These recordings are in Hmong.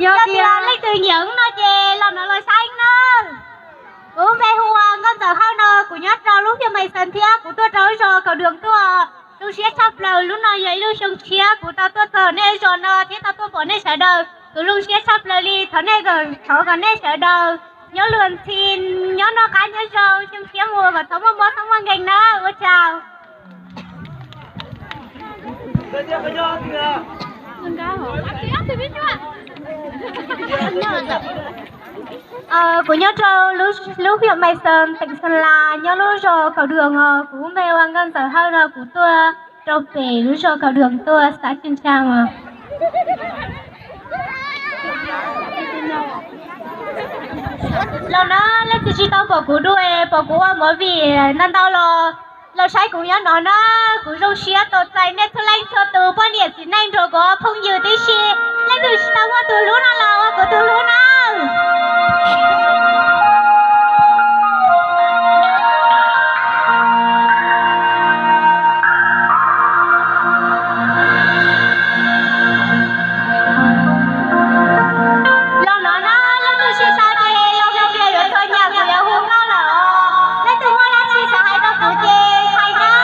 Yog tias leej twg nyiam no ces los no los saib nawb. Kuv npe hu ua Nkauj Ntxawm Hawj no, kuv nyob rau lub xyoo Maiv Xees thiab kuv tuaj rau lub zos Kaum Dwm tuaj. Zoo siab tshaj plaws, lub no yog ib lub xyoo tshiab kuv tau tuaj txog nej zos no thiab tau tuaj pom nej sawv daws. Kuv zoo siab tshaj plaws li, thov nej, thov kom nej sawv daws nyob luag ntxhi, nyob noj qab nyob zoo, xyoo tshiab mus kom txhob muaj mob txhob muaj nkeeg nawb. Ua tsaug. Kuv nyob rau lub xyoo Maiv Xees, teem Xeem Las, nyob lub zos Kaum Dwm os. Kuv npe ua Nkauj Ntxawm Hawj no, kuv tuaj rau pem lub zos Kaum Dwm tuaj, xav tsis ntshai os. Los na, leej twg tsis tau pom kuv dua, pom kuv ua movie ntau ntau los, los saib kuv nyob no na. Kuv zoo siab tau txais nej txhua leej txhua tus poj niam txiv neej nrog kuv phooj ywg tib si. Leej twg tsis tau muaj tus hlub no los ua kuv tus hlub na. Los no na, leej twg tsis tau ces los hais tias yuav txog nyam kuv yuav hu nkauj lawm os. Leej twg muaj dab tsi xav hais rau kuv ces hais nawb.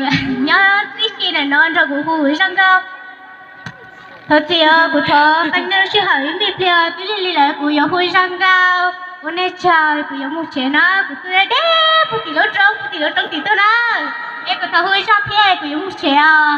Nyob tib si ntawm no nrog kuv hu zaj nkauj. Thov txim os, kuv thov qee nej sij hawm ib pliag, twb lig lig lawm kuv yuav hu zaj nkauj ua nej tsaug, kuv yuav mus tsev na, kuv tuaj deb puag tim lub roob, puag tim lub roob tim tuaj na. Es kuv thov hu zaj thiab kuv yuav mus tsev os.